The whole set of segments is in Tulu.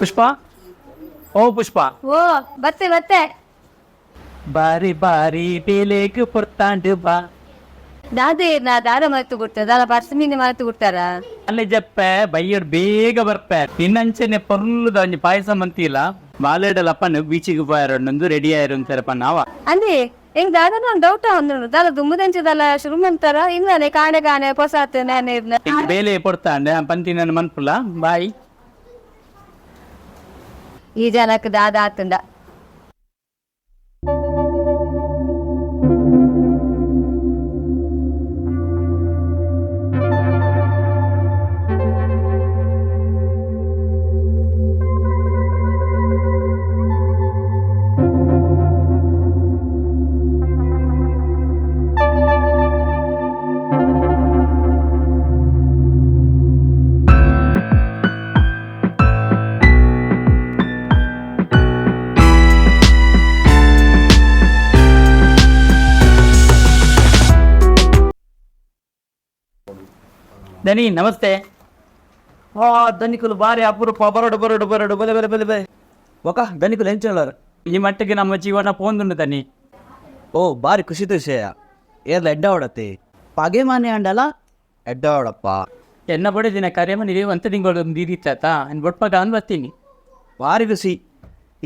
ಪುಷ್ಪ, ಓ ಪುಷ್ಪ. ಓ, ಬತ್ತೆ ಬತ್ತೆ. ಬಾರಿ ಬಾರಿ ಬೇಲೆಗ್ ಪೊರ್ತಾಂಡು ಬಾ. ದಾದೆ ನಾ ದಾರ ಮರೆತು ಕೊಡ್ತಾರೆ, ದಾರ ಪರ್ಸ್ ಮೀನು ಮರೆತು ಕೊಡ್ತಾರ. ಅಲ್ಲಿ ಜಪ್ಪೆ ಬೈಯರ್ ಬೇಗ ಬರ್ಪೆ. ನಿನ್ನಂಚನೆ ಪೊರ್ಲುದ ಒಂಜಿ ಪಾಯಸ ಮಂತಿಲ್ಲ. ಬಾಲೆಡಲ ಅಪ್ಪನ ಬೀಚಿಗೆ ಪೋಯಾರೊಂದು ರೆಡಿ ಆಯಿರು ಅಂತಾರಪ್ಪ ನಾವ. ಅಂದ್ರೆ ಹೆಂಗ್ ದಾದ ಒಂದು ಡೌಟ್ ಒಂದು, ದಾಲ ದುಮ್ಮದಂಚದಲ್ಲ ಶುರು ಮಂತಾರ ಇಂದಾನೆ ಕಾಣೆ ಕಾಣೆ ಪೊಸಾತ್ ನಾನೇ ಇರ್ನ. ಇಂಕ್ ಬೇಲೆ ಪೊರ್ತಾಂಡೆ ಪಂತಿ ನನ್ನ ಮನ್ಪುಲ, ಬಾಯ್. ಈ ಜನಕ್ಕೆ ದಾದ ಆತಂಡ. ದನಿ, ನಮಸ್ತೆ. ಆ ಧನಿಕುಲು ಬಾರಿ ಅಪರೂಪ. ಬರೋಡು ಬರೋಡು ಬರೋಡು, ಬಲೆ ಬಲೆ ಬಲೆ ಬಲೆ. ಒಕ ಧನಿಕುಲು ಎಂಚುಳ್ಳಾರು? ಈ ಮಟ್ಟಿಗೆ ನಮ್ಮ ಜೀವನ ಪೋಂದುಂಡು ದನಿ. ಓ, ಬಾರಿ ಖುಷಿದ ವಿಷಯ. ಏರ್ಲ ಎಡ್ಡ ಹೊಡತಿ ಪಗೆ ಮಾನೆ ಅಂಡಲ ಎಡ್ಡ ಹೊಡಪ್ಪ. ಎನ್ನ ಬಡೆ ದಿನ ಕರೆಯಮ ನೀವು ಅಂತ ತಿಂಗಳು ದೀದಿತ್ತಾತ ಬೊಟ್ಪಾಗ ಅಂದ್ ಬರ್ತೀನಿ. ಬಾರಿ ಖುಷಿ.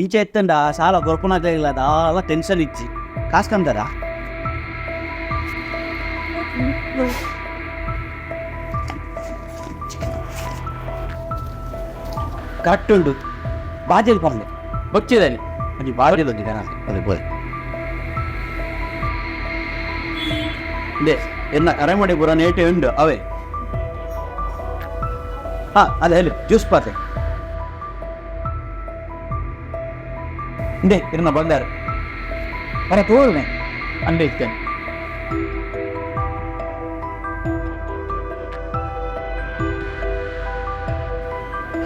ಇಂಚೆ ಎತ್ತಂಡ ಸಾಲ ಕೊರ್ಪುನಾಗ್ಲಿಲ್ಲ, ದಾಲ ಟೆನ್ಷನ್ ಇಚ್ಚಿ. ಕಾಸು ಕಂದರ? ಕರೆಕ್ಟ್ ಉಂಡು. ಬಾಜೆಲ್ ಪಂಡೆ. ಬೊಚ್ಚಿದನಿ. ಅದು ಬಾಜೆಲ್ ಒಂದಿದೆ. ಅದೇ ಬೋಲೆ they ಎನ್ನ ಅರಮನೆ ಪೂರ ನೇಟೆ ಉಂಡು ಅವೇ. ಹಾ, ಅದೇ ಹೇಳಿ ಜ್ಯೂಸ್ ಪಾತೆ ಇಂದೆ ಇರನ್ನ ಬಂದಾರ ಅರೆ ತೋರ್ನೆ. ಅಂದೆ ಇರ್ತೇನೆ.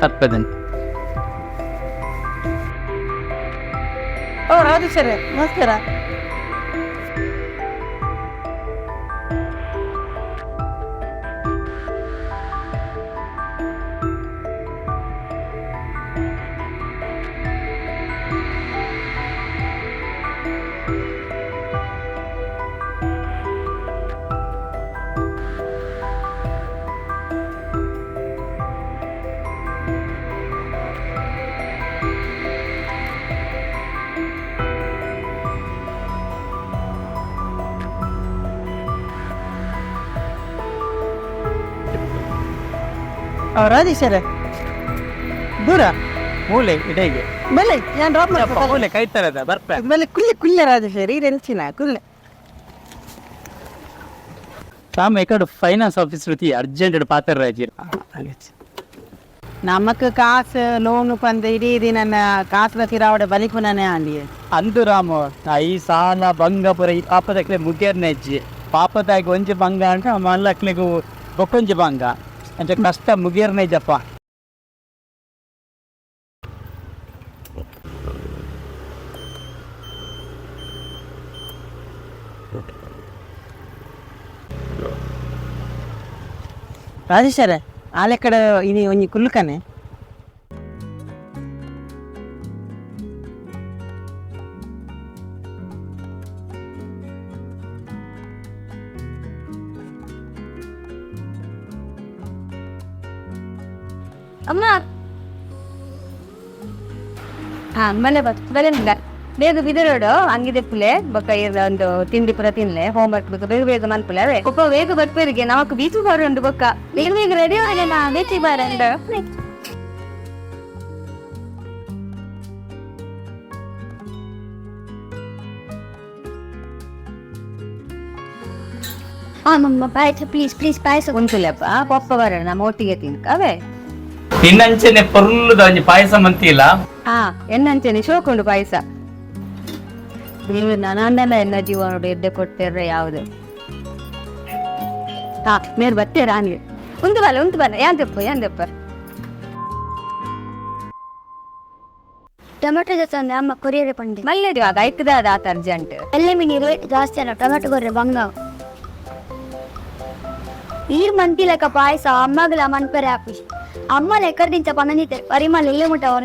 ಸತ್ಪದನ್. ಓ ರಾಜೇಶ್ವರ, ನಮಸ್ಕಾರ. ಓ ರಾಜೇಶ್ವರ, ದೂರ. ಮೂಲೆ ಇಡೆಗೆ. ಬಲೆ, ನಾನು ಡ್ರಾಪ್ ಮಾಡ್ತೀನಿ. ಮೂಲೆ ಕೈ ತರದ ಬರ್ಪೆ. ಬಲೆ, ಕುಲ್ಲೆ ಕುಲ್ಲೆ ರಾಜೇಶ್ವರ, ಈ ನೆನ್ಸಿನ ಕುಲ್ಲೆ. ತಾಮ ಎಕಡು ಫೈನಾನ್ಸ್ ಆಫೀಸ್ ರುತಿ ಅರ್ಜೆಂಟ್ ಪಾತ್ರ ರಾಜಿ. ನಮಕ್ ಕಾಸು ಲೋನ್ ಪಂದ್ ಇಡೀ ದಿನ ಕಾಸುದ ತಿರಾವಡೆ ಬಲಿಪುನನೇ ಆಂಡಿ. ಅಂದು ರಾಮ, ಈ ಸಾಲ ಬಂಗ ಪುರ ಈ ಪಾಪದಕ್ಲೆ ಮುಗಿಯರ್ನ ಹೆಜ್ಜೆ. ಪಾಪದಾಗಿ ಒಂಜಿ ಬಂಗ ಅಂಟ ಮಲ್ಲಕ್ಲೆಗು ಬೊಕ್ಕೊಂಜಿ ಬಂಗ ಅಂಚ ಕಷ್ಟ ಮುಗಿಯರ್ನ ಇಜ್ಜಪ್ಪ. ರಾಜೇಶ್ವರ, ಆಲೆಕ್ಕಡ ಇನಿ ಒಂಜಿ ಕುಲ್ಲುಕನೆ. ಅಮ್ಮ, ಹಾ ಮನೆ ಬತ್ ಬಲೆ ನಿಂದ ಬೇಗ ಬಿದರೋಡು ಹಂಗಿದೆ ಪುಲೆ ಬೊಕ್ಕ ಇರ್ಲ ಒಂದು ತಿಂಡಿ ಪೂರ ತಿನ್ಲೆ, ಹೋಮ್ವರ್ಕ್ ಬೇಕು, ಬೇಗ ಬೇಗ ಮನ್ಪುಲೆ ಅವೇ. ಒಪ್ಪ ಬೇಗ ಬರ್ಪೇರಿಗೆ ನಮಕ್ ಬೀಚು ಬರುಂಡು. ಬೊಕ್ಕ ಬೇಗ ಬೇಗ ರೆಡಿ ನಾ ಬೀಚಿಗೆ ಬರಂಡು. ಮಮ್ಮ, ಪಾಯಸ ಪ್ಲೀಸ್ ಪ್ಲೀಸ್, ಪಾಯಸ. ಉಂಟುಲೆಪ್ಪ, ಪಪ್ಪ ಬರೋಣ, ನಮ್ಮ ಒಟ್ಟಿಗೆ ತಿನ್ಕ ಅವೇ. ನಿನ್ನಂಚನೆ ಪೊರ್ಲುದ ಒಂಜಿ ಪಾಯಸ ಮಂತಿಲ್ಲ. ಹಾ, ಎನ್ನಂಚನೆ ಶೋಕುಂಡು ಪಾಯಸ. ನೀವು ನಾನಲ್ಲ ಎನ್ನ ಜೀವನ ಎಡ್ಡೆ ಕೊಡ್ತೇರ್ರೆ ಯಾವುದು. ಹಾ, ಮೇರ್ ಬತ್ತೇರ ಆನ್ಗೆ. ಉಂದು ಬಲ್ಲ, ಉಂದು ಬಲ್ಲ, ಯಾಂದಪ್ಪ ಯಾಂದಪ್ಪ. ಟೊಮೆಟೊ ಜೊತೆ ಅಮ್ಮ ಕೊರಿಯರ್ ಪಂಡೆ. ಮಲ್ಲೇರಿ ಆಗ ಐಕ್ದ ಆತ ಅರ್ಜೆಂಟ್. ಎಲ್ಲ ಮೀನು ರೇಟ್ ಜಾಸ್ತಿ ಅಲ್ಲ, ಟೊಮೆಟೊ ಕೊರ್ರೆ ಬಂಗ. ಈರ್ ಮಂತಿಲಕ ಪಾಯಸ ಅಮ್ಮಗಲ ಮನ್ಪರೆ ಆಪುಜಿ. ಅಮ್ಮ ಎಕ್ಕರ್ದಿಂಚ ಪನಂದಿತ್ತೆ ಪರಿಮಳ ಇಲ್ಲೇ ಮುಟ್ಟ ಅವರ.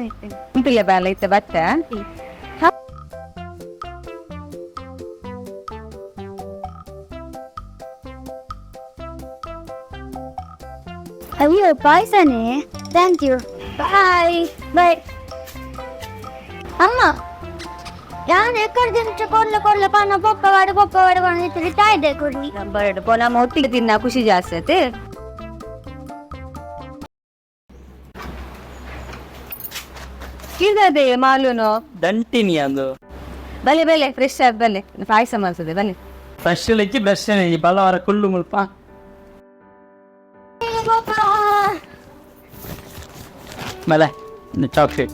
ಉಂಟಿಲ್ಲ ಬಾಲ ಇತ್ತ ಬತ್ತ. ಅಯ್ಯೋ, ಪಾಯಸನೇ! Thank you, bye bye. ಅಮ್ಮ, ನಾನು ಎಕ್ಕರ್ದಿಂಚ ಕೊಡ್ಲ ಕೊಡ್ಲ ಪಾನ ಪೊಪ್ಪ ವಾಡು ಪೊಪ್ಪ ವಾಡು ಪನಂದಿತ್ತೆ ತಾಯ್ದೆ ಕೊಡ್ಲಿ. ಬರಡು ಪೋ, ನಮ್ಮ ಒಟ್ಟಿಗೆ ತಿನ್ನ ಖುಷಿ ಜಾಸ್ತಿ ಆಯ್ತು. ಕೀರ್ದದೆ ಮಾಲೂನು. ದಂಟಿನಿ ಅದು. ಬಲೆ ಬಲೆ, ಫ್ರೆಶ್ ಆಗಿ ಬಲೆ, ಪಾಯಸ ಮಾಡ್ತದೆ ಬಲೆ. ಫ್ರೆಶ್ ಇಜ್ಜಿ, ಬ್ರಷ್ ಇಜ್ಜಿ, ಬಲವಾರ ಕುಳ್ಳು ಮುಲ್ಪ. ಮಲೆ ಚಾಕ್ಲೇಟ್.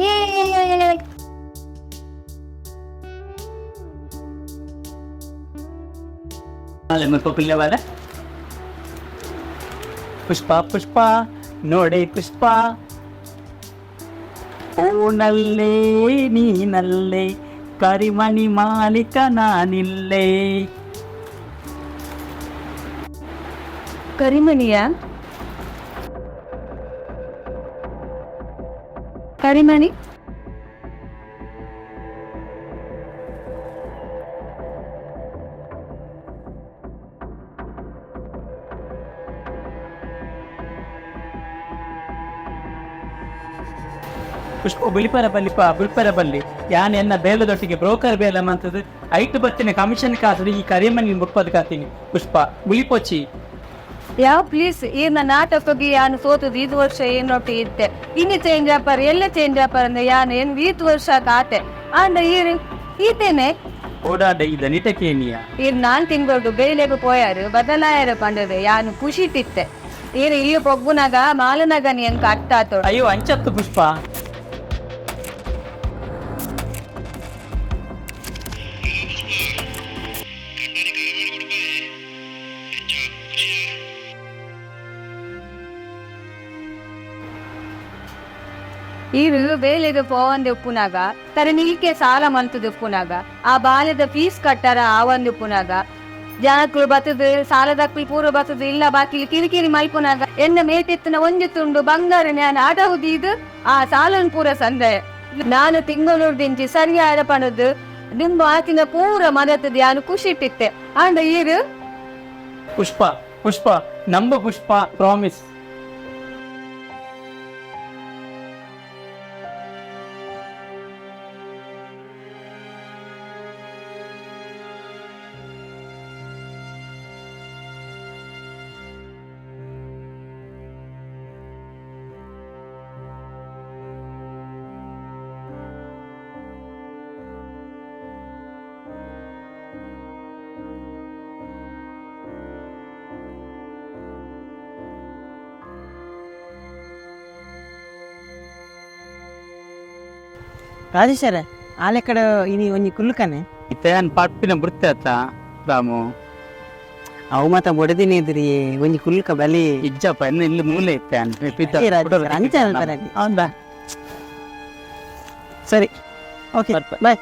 ಏ. ಮಲೆ ಮುಲ್ಪ ಪಿಲ್ಲೆ ಬಲೆ. ಪುಷ್ಪ ಪುಷ್ಪ ನೋಡೆ ಪುಷ್ಪ, ಓನಲ್ಲೇ ನೀನಲ್ಲೇ, ಕರಿಮಣಿ ಮಾಲಿಕ ನಾನಿಲ್ಲೇ. ಕರಿಮಣಿಯ ಕರಿಮಣಿ. ಪುಷ್ಪ ಬುಲಿಪರ ಬಲ್ಲಿಪ ಬುಲ್ಪರ ಬಲ್ಲಿ ಯಾನ್ ಎನ್ನ ಬೇಲದೊಟ್ಟಿಗೆ ಬ್ರೋಕರ್ ಬೇಲ ಮಂತದ್ದು ಐಟು ಬತ್ತಿನ ಕಮಿಷನ್ ಕಾಸು ಈ ಕರಿಮಣಿ ಮುಪ್ಪದು ಕಾತೀನಿ. ಪುಷ್ಪ ಬುಲಿಪೊಚ್ಚಿ. ಯಾವ ಪ್ಲೀಸ್, ಈ ನನ್ನ ನಾಟಕಕ್ಕೆ ಯಾನು ಸೋತದ್ದು ಇದು ವರ್ಷ ಏನೊಟ್ಟು ಇತ್ತೆ, ಇನ್ನು ಚೇಂಜ್ ಆಪಾರ ಎಲ್ಲ ಚೇಂಜ್ ಆಪಾರ ಅಂದ್ರೆ ಯಾನು ಏನು ಈತ್ ವರ್ಷ ಕಾತೆ ಅಂಡ ಈರು ಈತೇನೆ. ಓಡಾಡ ಇದ ನಿಟಕೇನಿಯ. ಈರ್ ನಾನ್ ತಿಂಗಳು ಬೇಲೆಗು ಪೋಯಾರು ಬದಲಾಯರ ಪಂಡದೆ ಯಾನು ಖುಷಿ ತಿತ್ತೆ. ಈರು ಇಲ್ಲಿ ಪೊಗ್ಗುನಾಗ ಮಾಲನಾಗ ನೀ ಎಂಕ ಅರ್ಥ ಆತೋಡು. ಅಯ್ಯೋ, ಅಂಚತ್ತು ಪುಷ್ಪ. ಈರು ಬೇಲೆಗೆ ಪೋವಂದೆ ಉಪ್ಪುನಾಗ ತರ ನಿಲ್ಕೆ ಸಾಲ ಮಂತದ ಉಪ್ಪುನಾಗ ಆ ಬಾಲ್ಯದ ಫೀಸ್ ಕಟ್ಟಾರ ಆವಂದು ಉಪ್ಪುನಾಗ ಜನಕ್ಕಳು ಬತ್ತದ ಸಾಲದಕ್ಕಳು ಪೂರ ಬತ್ತದ ಇಲ್ಲ ಬಾಕಿ ಕಿರಿಕಿರಿ ಮಲ್ಪುನಾಗ ಎನ್ನ ಮೇಟೆತ್ತಿನ ಒಂಜಿ ತುಂಡು ಬಂಗಾರ ಜ್ಞಾನ ಆಟಹುದು ಇದು ಆ ಸಾಲನ್ ಪೂರ ಸಂದಯ. ನಾನು ತಿಂಗಳೂರ್ದಿಂಚಿ ಸರಿಯಾದ ಪಣದು ನಿಮ್ಮ ಆತಿನ ಪೂರ ಮದತದ ಯಾನು ಖುಷಿ ಇಟ್ಟಿತ್ತೆ ಅಂಡ ಈರು. ಪುಷ್ಪ ಪುಷ್ಪ ನಂಬ ಪುಷ್ಪ, ಪ್ರಾಮಿಸ್. ರಾಜೇಶ್ವರ ಆಲೆ ಕಡೆ ಇನಿ ಒಂಜಿ ಕುಲ್ಲುಕನೆ. ಇತ್ತೆ ಯಾನ್ ಪಟ್ಪಿನ ಬೃತ್ತೆ ಅತ್ತ ರಾಮು. ಅವು ಮಾತ ಬೊಡದಿನಿ ಎದುರಿ ಒಂಜಿ ಕುಲ್ಲುಕ ಬಲಿ. ಇಜ್ಜಪ್ಪ, ಇನ್ನು ಇಲ್ಲಿ ಮೂಲೆ ಇತ್ತೆ ಯಾನ್. ಏ ರಾಜೇಶ್ವರ, ಅಂಚ ಅನ್ಪರನಿ. ಹೌದಾ? ಸರಿ, ಓಕೆ. ಬರ್ಪ. ಬಾಯ್.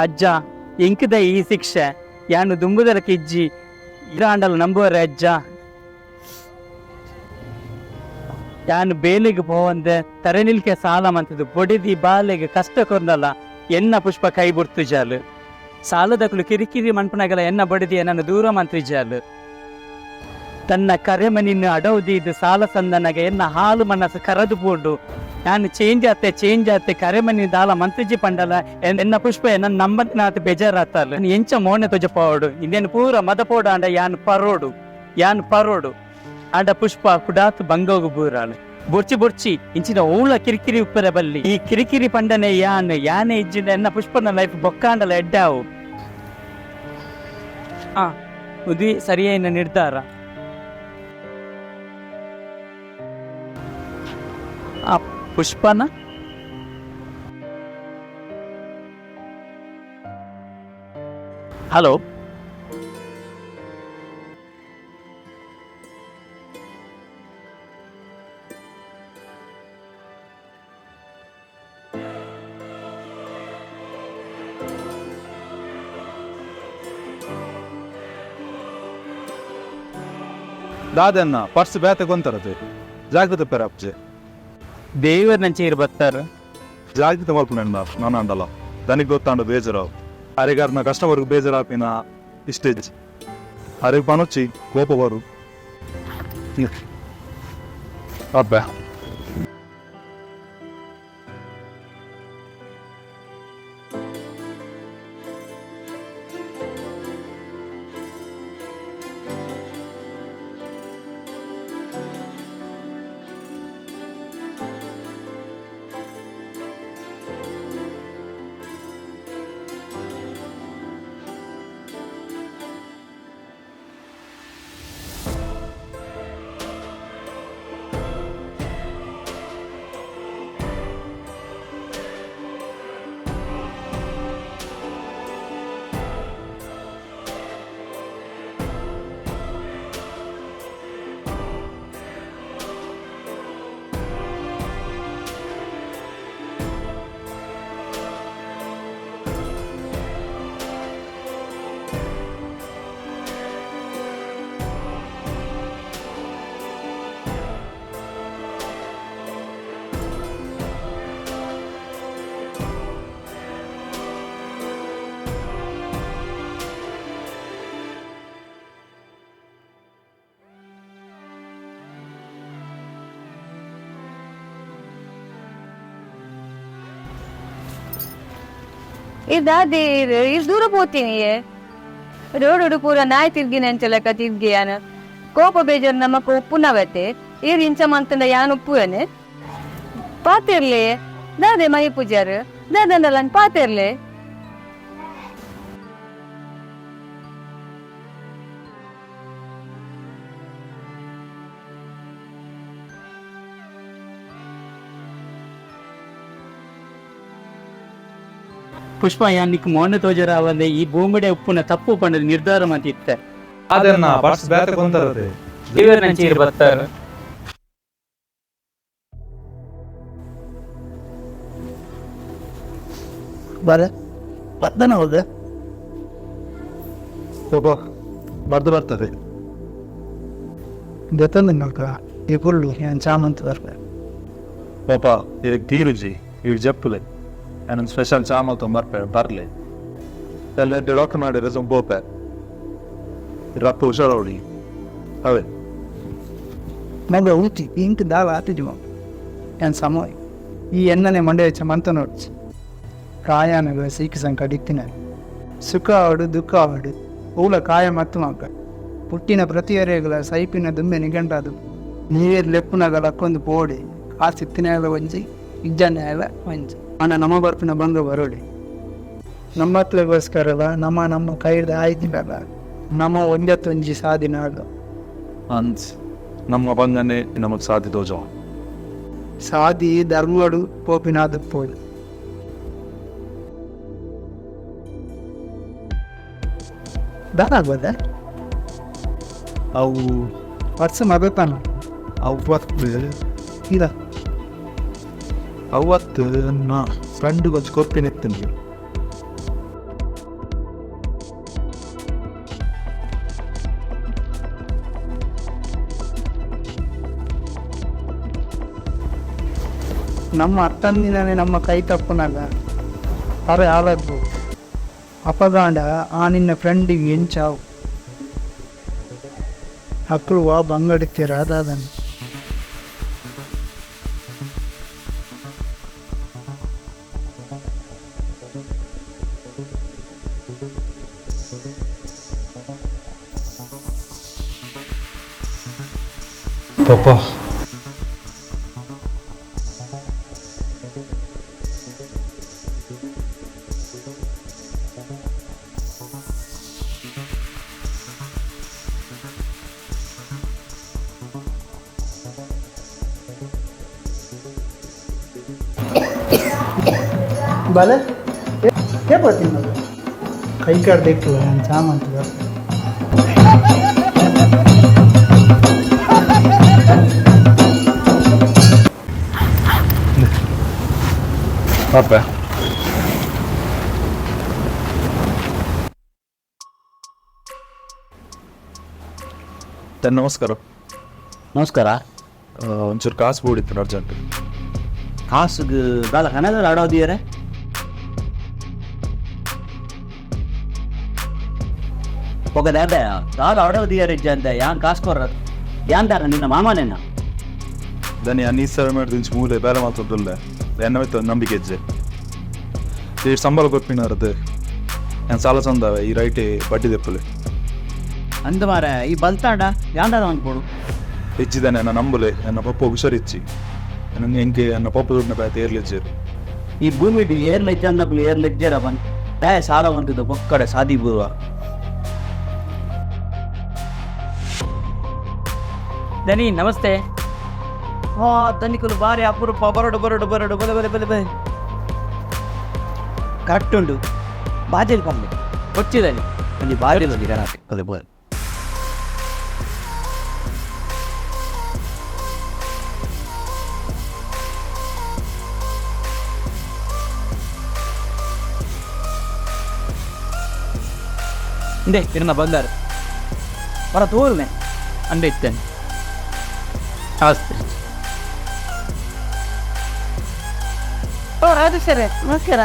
ಅಜ್ಜ, ಎಂಕದ ಈ ಶಿಕ್ಷೆ? ಯಾನು ದುಂಬುದರ ಕಿಜ್ಜಿ ಇರಾಂಡಲ್ ನಂಬುವರೆ ಅಜ್ಜ. ಯಾನು ಬೇಲೆಗೆ ಪೋವಂದೆ ತರೆ ನಿಲ್ಕೆ ಸಾಲ ಮಂತದ್ದು ಬೊಡಿದಿ ಬಾಲೆಗೆ ಕಷ್ಟ ಕೊರ್ನಲ್ಲ ಎನ್ನ ಪುಷ್ಪ ಕೈ ಬುಡ್ತು ಜಾಲು. ಸಾಲದಕ್ಲು ಕಿರಿಕಿರಿ ಮನ್ಪನಾಗಲ ಎನ್ನ ಬಡಿದಿ ನನ್ನ ದೂರ ಮಂತ್ರಿ ಜಾಲು. ತನ್ನ ಕರೆಮನಿನ್ನು ಅಡೌದಿದ್ದು ಸಾಲ ಸಂದನಗ ಎನ್ನ ಹಾಲು ಮನಸ್ಸು ಕರದು ಪೋಂಡು. ನಾನು ಚೇಂಜ್ ಆತೆ ಚೇಂಜ್ ಆತೆ ಕರೆಮನಿ ದಾಲ ಮಂತ್ರಿಜಿ ಪಂಡಲ ಎನ್ನ ಪುಷ್ಪ ನನ್ನ ನಂಬನಾಥ ಬೇಜಾರಾತಲ್ಲ. ಎಂಚ ಮೋನೆ ತೊಜ ಪೋಡು ಇಂದೇನು ಪೂರ ಮದ ಪೋಡು ಅಂಡ ಯಾನ್ ಪರೋಡು ಯಾನ್ ಪರೋಡು ಅಂಡ ಪುಷ್ಪ ಕುಡಾತ್ ಬಂಗೋಗು ಬೂರಾಳು. ಬೊರ್ಚಿ ಬೊರ್ಚಿ ಇಂಚಿನ ಓಳ ಕಿರಿಕಿರಿ ಉಪ್ಪರ ಬಲ್ಲಿ. ಈ ಕಿರಿಕಿರಿ ಪಂಡನೆ ಯಾನ್ ಯಾನೆ ಇಜ್ಜಿನ ಎನ್ನ ಪುಷ್ಪನ ಲೈಫ್ ಬೊಕ್ಕಾಂಡಲ ಎಡ್ಡಾವು. ಆ ಉದಿ ಸರಿಯಾಯಿನ ನಿರ್ಧಾರ. ಆ ಪುಷ್ಪನ ಹಲೋ. ದಾದನ್ನ ಪರ್ಸ್ ಬೇತೆ ಗೊಂತಾರತೆ ಜಾಗ್ರತೆ ಪೆರಾಪ್ಜೆ. ದೇವರ್ ನಂಚೆ ಬರ್ತಾರ. ಜಾಗ್ರತೆ ಮಲ್ಪುನ ನಾನು ಅಂಡಲ್ಲ ದನಿಗೆ ಗೊತ್ತಾಂಡ ಬೇಜಾರಾವ್ ಅರೆಗಾರನ ಕಸ್ಟಮರ್ಗೆ ಬೇಜಾರಾಪಿನ ಇಷ್ಟೇಜ್ ಅರೆಗೆ ಪನೊಚ್ಚಿ ಕೋಪ ಬರು ಅಬ್ಬೆ. ಇದಾದಿ ಇಷ್ಟು ದೂರ ಪೋತೀನಿ. ರೋಡ್ ಪೂರ ನಾಯಿ ತಿರ್ಗಿನ ಅಂಚಲಕ ತಿರ್ಗಿಯಾನ ಕೋಪ ಬೇಜಾರು ನಮಕ್ ಉಪ್ಪುನವತೆ ಈರ್ ಇಂಚ ಮಂತಂಡ ಯಾನ್ ಉಪ್ಪುವನೆ ಪಾತಿರ್ಲಿ ದಾದೆ ಮೈ ಪೂಜಾರು ದಾದಂಡಲ ಪಾತಿರ್ಲಿ. ಪುಷ್ಪ, ಯಾನಿಕ್ ಮೋನ ತೋಜರಾವಂದೆ ಈ ಭೂಮಿಡೆ ಉಪ್ಪುನ ತಪ್ಪು ಪಂಡದ ನಿರ್ಧಾರ ಮಂತಿತ್ತೆ. ಅದನ್ನ ಪರ್ಸ್ ಬೇತೆ ಗೊಂತಾರತೆ. ದೇವರ್ ನಂಚೆ ಬರ್ತಾರ. ಬರ ಬರ್ತನ ಹೌದ. ಕೋಪ ಬರ್ದು ಬರ್ತದೆ. ದೆತ್ತಂದ ಈ ಕುಳ್ಳು ಏನು ಚಾಮಂತ ಬರ್ಬೇಕು. ಪಾಪ ಈಗ ತೀರುಜಿ ಈಗ ಜಪ್ಪುಲೆ ನಾನು ಸ್ಪೆಷಲ್ ಚಾಮಲ್ ತೊಂಬರ್ಪೆ ಬರ್ಲೆ ಎಲ್ಲ ಡಾಕ್ಟರ್ ಮಾಡಿದ್ರೆ ಬೋಪೆ ರಪ್ಪ ಹುಷಾರವಳಿ ಅವೇ. ಮಗ ಊಟಿ ಇಂಕ್ ದಾಲ ಆತಿಜು ಏನು ಸಮಯ ಈ ಎಣ್ಣನೆ ಮಂಡೆ ಹೆಚ್ಚ ಮಂತ ನೋಡ್ಚಿ ಕಾಯಾನಗ ಸೀಕ ಸಂಕಟ ಇತ್ತಿನ ಸುಖ ಆಡು ದುಃಖ ಆಡು ಊಲ ಕಾಯ ಮತ್ತು ಮಗ ಪುಟ್ಟಿನ ಪ್ರತಿಯರೆಗಳ ಸೈಪಿನ ದುಂಬೆ ನಿಗಂಟಾದು ನೀವೇರ್ ಲೆಪ್ಪುನಗ ಲಕ್ಕೊಂದು ಪೋಡಿ ಕಾಸು ಇತ್ತಿನಾಗ ಒಂಜಿ ಇಜ್ಜನ್ಯಾಗ ಒಂಜಿ ಅಣ್ಣ ನಮ್ಮ ಬರ್ಪಿನ ಬಂಗ ಬರೋಡಿ ನಮ್ಮತ್ಲೆಗೋಸ್ಕರಲ್ಲ ನಮ್ಮ ನಮ್ಮ ಕೈದ ಆಯ್ತಿರಲ್ಲ ನಮ್ಮ ಒಂದತ್ತೊಂಜಿ ಸಾದಿನಾಡು. ಅಂತ್ ನಮ್ಮ ಬಂಗನೆ ನಮಗೆ ಸಾಧ್ಯ ದೋಜ. ಸಾದಿ ಧರ್ಮಡು ಪೋಪಿನಾದ ಪೋದು ದಾರ ಆಗ್ಬೋದ. ಅವು ವರ್ಷ ಮಗತಾನ. ಅವತ್ತು ಇಲ್ಲ. ಅವತ್ತು ನನ್ನ ಫ್ರೆಂಡ್ ಕೊಂಚ ಕೊರ್ಪಿನ ಎತ್ತಿನ. ನಮ್ಮ ಅರ್ಥಂದಿನೇ ನಮ್ಮ ಕೈ ತಪ್ಪುನಾಗ ಅರೆ ಆಲದ್ದು ಅಪಗಾಂಡ ಆ ನಿನ್ನ ಫ್ರೆಂಡಿಗೆ ಎಂಚಾವು ಅಕ್ಕಳು ವಾ ಬಂಗಡಿತ್ತೀರ ಅದಾದನು. ಪಾಪ. ಬಲೆ ಕೇಳ್ತೀನಿ ಕೈ ಕಾಡ್ದಿಟ್ಟು ನಾನು ಸಾಮಂತ. ಪಾಪ. ನಮಸ್ಕಾರ. ನಮಸ್ಕಾರ. ಒಂಚೂರು ಕಾಸು ಬೋಡಿತ್ತು ಅರ್ಜೆಂಟ್. ಕಾಸುಗೆ ದಾದ ಕನದ ಆಡೋದಿಯರೆ? ಒಗ ದಾದ ದಾದ ಆಡೋದಿಯರೆ ಇಜ್ಜಂದೆ ಯಾನ್ ಕಾಸು ಕೊರ್ರ ಯಾನ್ ದಾರ ನಿನ್ನ ಮಾಮನೇನ? ದನಿ ಅನ್ನೀಸರ ಮೇಲೆ ಮೂಲೆ ಬೇರೆ ಮಾತಾಡ್ದಲ್ಲ, ಎನ್ನ ಮಿತ್ತ ನಂಬಿಕೆ ಇಜ್ಜೆ. ಈ ಸಂಬಳ ಕೊಪ್ಪಿನಾರದು ನಾನು ಸಾಲ ಸಂದವೆ, ಈ ರೈಟೇ ಬಡ್ಡಿ ದೆಪ್ಪಲೆ. ಅಂದ ಮಾರ, ಈ ಬಲ್ತಾಂಡ ಯಾನ್ ದಾದ ಅನ್ಕೊಡು? ಹೆಚ್ಚಿದ್ದಾನೆ ನನ್ನ ನಂಬುಲೆ. ನನ್ನ ಪಪ್ಪ ಹುಷಾರಿಚ್ಚಿ, ನನ್ನ ಎಂಕೆ ನನ್ನ ಪಪ್ಪ ದುಡ್ಡಿನ ಬ್ಯಾತೆ ಏರ್ಲಿಜ್ಜೇರು. ಈ ಭೂಮಿ ಏರ್ಲ ಇಜ್ಜಂದಕ್ಲು ಏರ್ಲ ಇಜ್ಜೇರ ಬನ್ ದಾಯ ಸಾಲ ಹೊಂಟಿದ್ದು ಬೊಕ್ಕಡೆ ಸಾದಿ ಬೂರುವ. ದನಿ, ನಮಸ್ತೆ. ಹಾ, ದನಿಕುಲು ಬಾರಿ ಅಪರೂಪ. ಬರಡು ಬರಡು ಬರಡು, ಬಲೆ ಬಲೆ ಬಲೆ ಬಲೆ. ಕರೆಕ್ಟ್ ಉಂಡು, ಬಾಜೆಲ್ ಪಂದೆ. ಕೊಚ್ಚಿ ದನಿ. ಅಲ್ಲಿ ಬಾರಿ ಬಂದಿ ಕರಾಟೆ ಬಲೆ ಬಲೆ. ಇಂದೆ ಇರನ್ನ ಬಂದಾರ. ಬರ ತೋರ್ನೆ. ಅಂದೆ ಇತ್ತೇನೆ. ನಮಸ್ತೆ. ಓ ಹೌದು ಸರ್, ನಮಸ್ಕಾರ.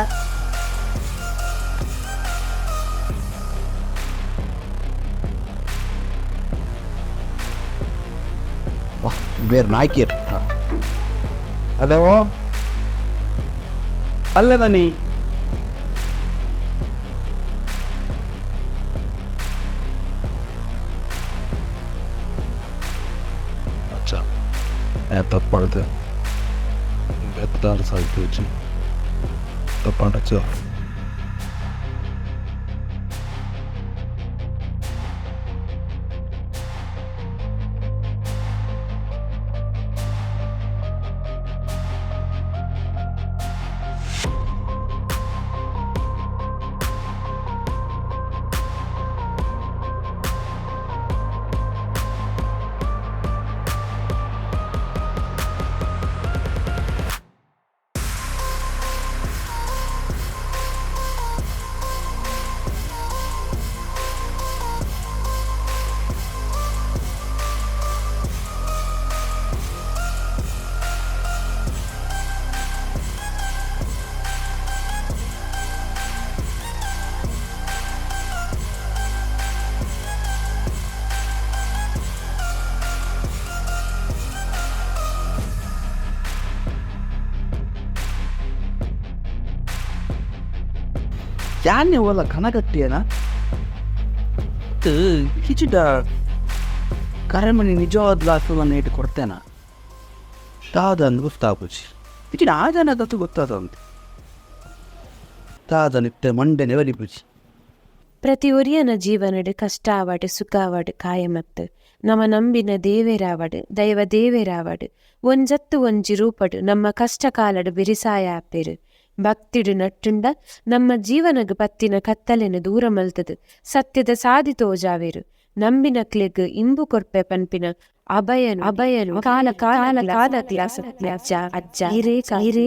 ಬೇರೆ ನಾಯ್ಕಿಯರ್. ಹಲೋ. ಅಲ್ಲೇ ಬನ್ನಿ. ಅಚ್ಚಾ, ತಪ್ಪಾಡ್ದೆ ಬೆತ್ತಾರು ಸಾಯ್ತು ತಪ್ಪಾಂಡಚ್ಚ. ಯಾನ್ಯ ಓಲ ಕನಗಟ್ಟಿಯನ ಹಿಚಿಡ ಕರೆಮಣಿ ನಿಜವಾದ ಲಾಸು ಇಟ್ಟು ಕೊಡ್ತೇನ ತಾದನ್ ಗೊತ್ತಾಗುಚಿ ಇಚಿಡ ಆ ಜನ ದತ್ತು ಗೊತ್ತಾದಂತೆ ತಾದನಿತ್ತೆ ಮಂಡೆ ನೆವಲಿ ಪುಚಿ. ಪ್ರತಿ ಒರಿಯನ ಜೀವನಡು ಕಷ್ಟ ಆವಡ್, ಸುಖ ಆವಡ್, ಕಾಯಮತ್ತು ನಮ ನಂಬಿನ ದೇವೇರಾವಡ್, ದೈವ ದೇವೇರಾವಡ್, ಒಂಜತ್ತು ಒಂಜಿ ರೂಪಡು ನಮ್ಮ ಕಷ್ಟ ಕಾಲಡು ಬಿರಿಸಾಯ ಆಪೇರು. ಭಕ್ತಿಡು ನಟ್ಟುಂಡ ನಮ್ಮ ಜೀವನಗ್ ಪತ್ತಿನ ಕತ್ತಲೆನ ದೂರ ಮಲ್ತದು ಸತ್ಯದ ಸಾದಿ ತೋಜಾವೇರು. ನಂಬಿನಕ್ಲೆಗ್ ಇಂಬು ಕೊರ್ಪೆ ಪನ್ಪಿನ ಅಭಯನು ಅಭಯನು ಕಾಲ ಕಾಲ ಕಾಲ ಅಜ್ಜ ಅಜ್ಜ ಹಿರೇ ಹಿರೇ.